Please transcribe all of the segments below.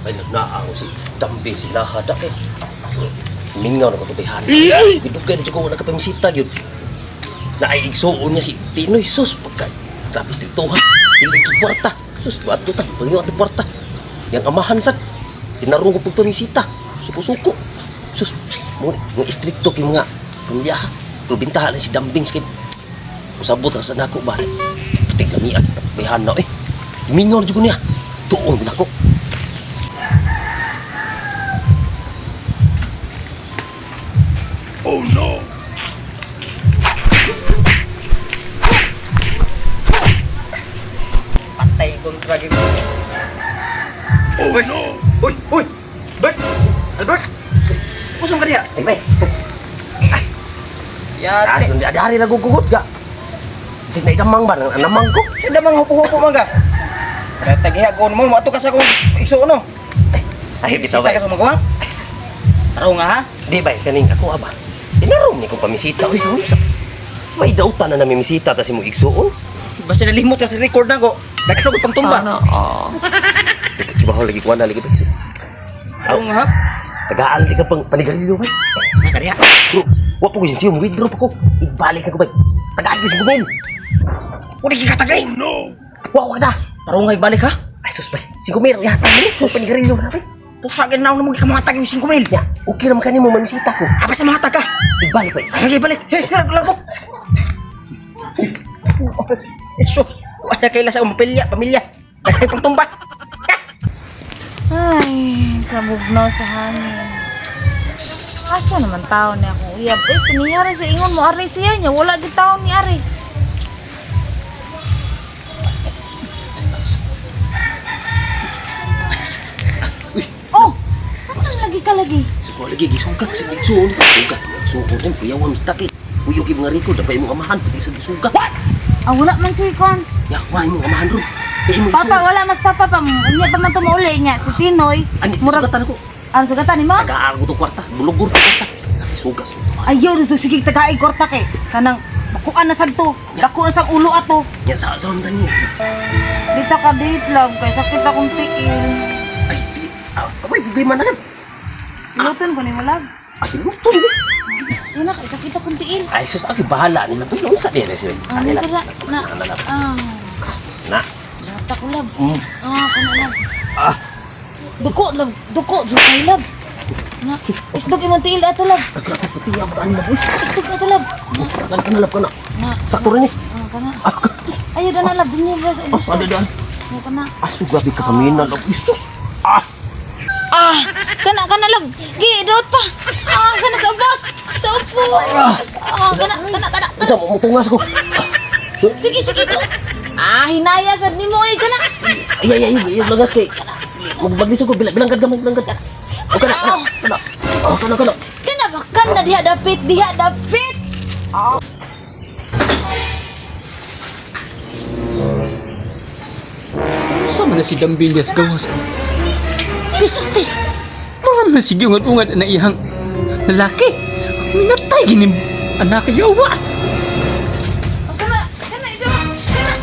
Ay, nagnaaw si Dambi si Lahada kay. Mingaw na ko tubihan. Gidugay na jud ko nakapamisita gyud. Naay igsuon niya si Tinoy, sus pagka grabe strikto ha. Dili ki kwarta. Sus ato ta, pangyo ato kwarta. Yang amahan sad. Tinarong ko pagpamisita. Suko-suko. Sus, mo nga strikto kay mga pamilya ha. Pero bintahan na si Dambing kay usabot ra sa nako ba. Patig lamian, tubihan na eh. Mingaw na jud ko niya. Tuon gid ako. Patay kontra gid. Oh uy, no. Uy, uy. Bert. Albert. Usam ka diha? Ay, bay. Yate. Ah, dari na gugugot ga. Sig na idamang ba nang anamang ko. Sa damang hupo-hupo man ka. Taghihagon mo mo ato ka sa akong igsuon no. Ay, bisaw Kita bay. ka sa magawa? Ay, Taro nga ha. di bay kaning ako aba. Inarom ni ko pamisita uy unsa. May dautan na namimisita ta si mo igsuon. Basta nalimot ka sa record na ko. Daghan ko pangtumba. Kibaho lagi ko na lagi bay. Taro nga ha. Tagaan lagi ka pang panigarilyo bay. Na ka diha. Bro, wa pa ko siya withdraw pa ko. Igbalik ako bay. Tagaan ka sa gumil. Uri ka tagay. Wa ko kada. Taro nga ibalik ha. Ay sus bay. 5,000 yata mo. Sus panigarilyo na bay. Pusa gid na mo ka mahatag yung 5,000. Ya, okay ra man kani mo mamisita ko. Apa sa mahatag ka? Igbalik bay. Sige, balik. Sige, lang lang ko. Sus, wala kaila sa akong pamilya, pamilya. Daghan pangtumba. Ay, kabugnaw sa hangin. Asa naman tao ni akong uyab? Uy, pinihari sa ingon mo, ari siya niya. Wala gid tao ni ari. Oh, ano lagi ka lagi? Suko lagi gisugat sa igsuon ito. Sugat. Suot din kuyaw ang mistake. Uyo kay mga record dapat imong amahan pati sa gisugat. Ah, wala man si Kwan. Ya, wa imong amahan ron. Kay imong Papa, wala mas papa pa. Unya pa man to mauli niya. Si Tinoy. Ani Murag, sugatan ko. ano sugatan nimo? Tagaan ko to kwarta. Bulugor to kwarta. Ati sugas. Ayaw dito sige tagaig kwarta kay. Kanang makuan na sad to. Dako na sang ulo ato. Ya sa sa undan niya. Dito ka date love kay sakit akong tiil. Ay sige. Ah, may problema na rin. Luton ko nimo love. Ay luto ni. Yun na kay sakit akong tiil. Ay sus aki bahala nila. Pero unsa diya siya. Ah, Ani na lang. na. Na na. Ah, Na. lata ko love. Mm. Ah, kana love. Ah, Duko love, duko jud kay love. Na, isdog imong tiil ato love. tagla ko puti ang ano na boy. Isdog ato love. Na, Kana kana lab kana. na. Sakto rin ni. Ah, kana. Ah, Ayaw na love dinhi ba sa ah, ada daan. Na kana. Ah, su, grabe ka sa mina love. Isus. Ah. Ah, kana kana love. Gi, daot pa. Ah, kana sa ubos. Sa ubos. Ah, kana kana kana. Isa mo mutungas ko. Sige, sige, daot. Ah, hinaya sad nimo eh kana. Ay ay ay, ay lagas kay. Magbaglisod ko bilang bilangkad gamay bilangkad. O kana kana. Kana. Oh, kana kana. Kana ba kana diha dapit, diha dapit. Ah. Sa man na si Dambilyas gawas ko. Piste. Mura man si giungad-ungad na iyang lalaki. Minatay gini anak yawa. Kana, kana ido. Kana.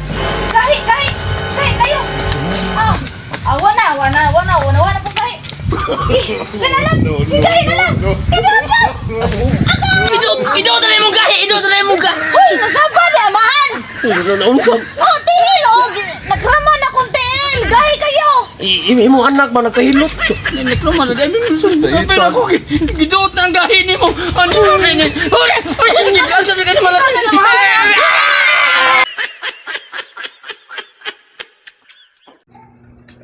Gahi, gahi. Gahi kayo. Ah. Ah, wana, wana, wana, wana, wana pong gahi. Eh, kana lang. Gahi na lang. Ido pa. Ido, ido na imong gahi, ido na imong gahi. Hoy, nasaba di amahan. Ano unsa? Oh, tiil oh. Nagrama na kong tiil. Gahi kayo. Imo anak ba nagkahilot? So, Nekro man na Pero ako giduot na ang gahi nimo. Ano ba ni? Ore, ore, ang gabi ka ni Ikaw na lang mahala.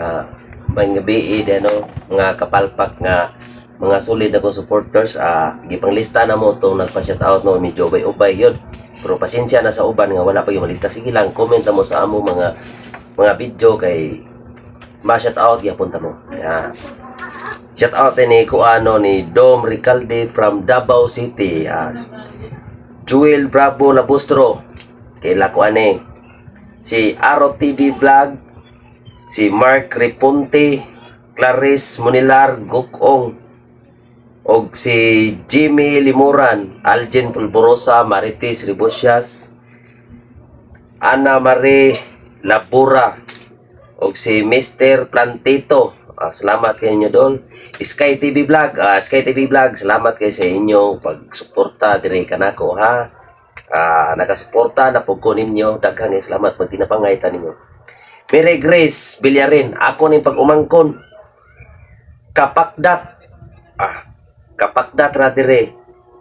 Ah, may gabi eh, ano, mga kapalpak nga mga solid ako supporters, ah, gipanglista na mo itong nagpa-shout out no, medyo ubay-ubay yun. Pero pasensya na sa uban nga wala pa yung malista. Sige lang, comment na mo sa amo mga mga video kay ma-shout out gyapon ta mo. Ah. Shout out din ni kuano ni Dom Ricalde from Davao City. Ah, Jewel Bravo Labustro. Kay Lakuane. Si Aro TV Vlog, si Mark Reponte, Clarice Munilar Gukong, og si Jimmy Limuran, Algin Pulborosa, Marites Ribosias, Ana Marie Labura, Og si Mr. Plantito. Salamat kay inyo, Dol. Sky TV Vlog, Sky TV Vlog, salamat kay sa inyong pagsuporta diri kanako, ha. Nakasuporta na pud ko ninyo. Daghang kay salamat, magtinapangay ta ninyo. Mary Grace Villarin, ako ning pag-umangkon. Kapakdat. Kapakdat ra dire.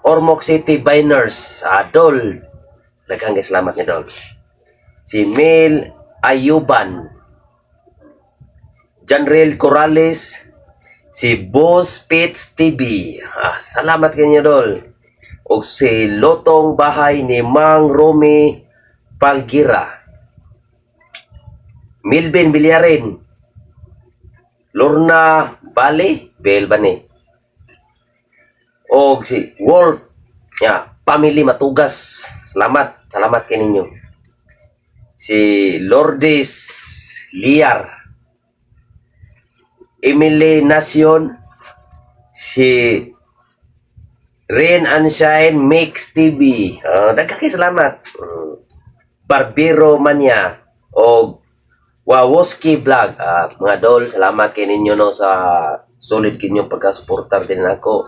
Ormoc City Biners, Dol. Daghang kay salamat ni Dol. Si Mel Ayuban, Janrel Corrales, si Boss Pits TV. Salamat kanyo, Dol. O si Lotong Bahay ni Mang Romy Palgira. Milvin Villarin. Lorna Vale, Bel ba ni? Og si Wolf, ya, Family Matugas. Salamat, salamat kay ninyo. Si Lourdes Liar. Emily Nacion, si Rain and Shine Mix TV. Daghang kay salamat. Barbero Mania o Wawoski Vlog. Mga dol, salamat kay ninyo, no, sa solid kinyong pagkasuportar din ako.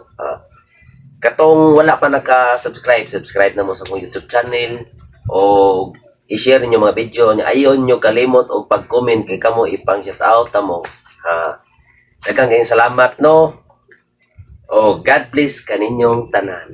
Katong wala pa naka-subscribe, subscribe na mo sa akong YouTube channel o i-share ninyo mga video niya. Ayaw nyo kalimot og pag-comment kay kamo ipang shout out mo. Daghang kayong salamat, no. O God bless kaninyong tanan.